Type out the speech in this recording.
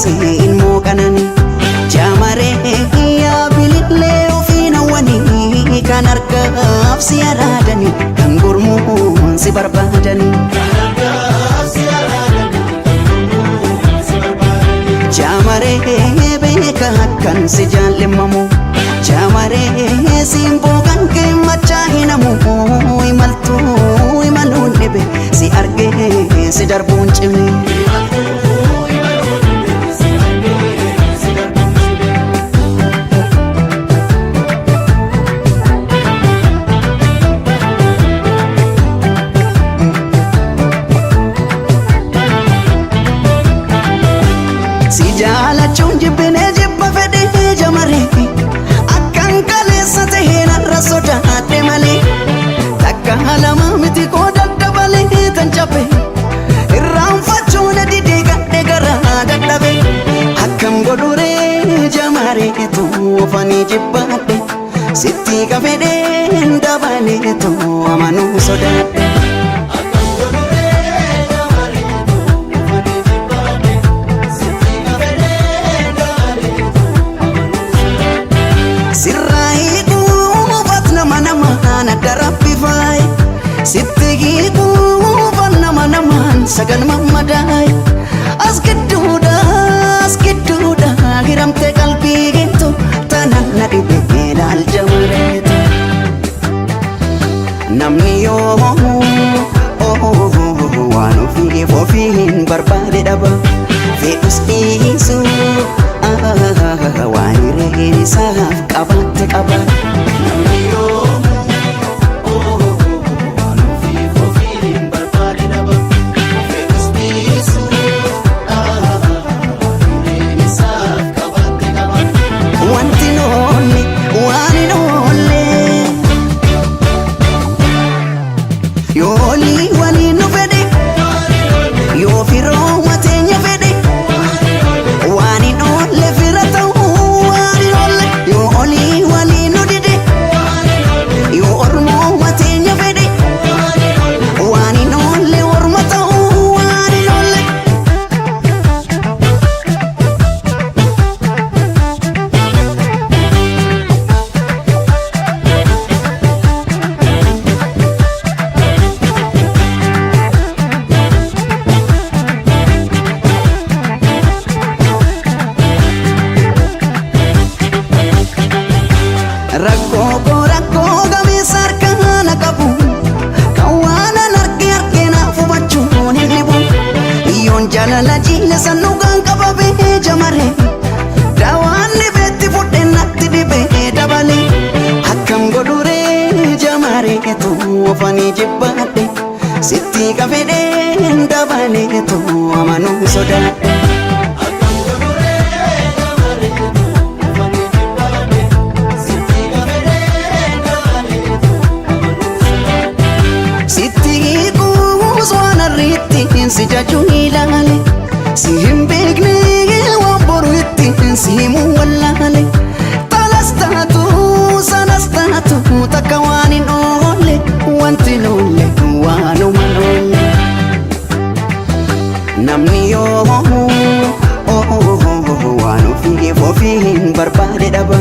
Geesse ilmoo qananii jaamaree yaa bilillee ofiin hawwanii kan argaaf si araadanii kan gurmuun si barbaadanii. Jaamaree beeka akkan si jaallimamu jaamaree simboo kan kee machaa hinamu imaltuu imaluun dhibe si argee si darbuun cime. Si jaalachuun jibbinee jibba fedhee jamaree akkan kaleessa tahee narra sodaadhe malee takka lama miti koo daddabalee tan cabe irraanfachuun didee gadhe garaa dadhabe akkam godhuree jamareetu ofanii jibbaadhe sitti kafedheen dabaleetu amanuu sodaadhe. Sirraa hiikuufat nama namaan adda rabbi faaye sitti hiikuufat nama namaan sagal mammadaaye as gidduudha as gidduudha hiramte qalbii geettu tanan na dhibe ilaal jamareetu. Namni yoo waan ofiif ofiin barbaade dhaba fedhus dhiisu waan hireen isaaf qabaatte qaba. Namni yoomuu waan ofiif ofiin barbaade dhaba. Fedhus dhiisu waan hireen isaaf qabaatte qaba. Wanti noolli waan hin oolle yoo olii waliin nu fedhe yoo firooma teenya fedhe waan hin oolle fira ta'uu waan hin oolle yoo olii waliin nu dide yoo ormooma teenya fedhe waan hin oolle orma ta'uu waan hin oolle. Rakkoo koo rakkoo gameessa harkaa na qabu kan waan an arge arge naaf hubachuun hin dhibu iyyoon jaalala jiila san dhugaan qabamee jamare daawaan dhibeetti fudhe natti dhibee dabale akkam godhuree jamareetu ofanii jibbaadhe sitti kafedheen dabaleetu amanuu sodaadhe. Akkam godhuree jamareetu ofanii jibbaadhe sitti kafedheen dabaleetu amanuu sodaadhe. Sitti hiikuus waan arriitti si jajuu ilaale si hin beekne waan boru itti si himuu wallaale talas taatu sanas taatu takka waan hin oolle wanti noolle waanuma noolle. Namni yoo waan ofiif ofiin barbaade dhaba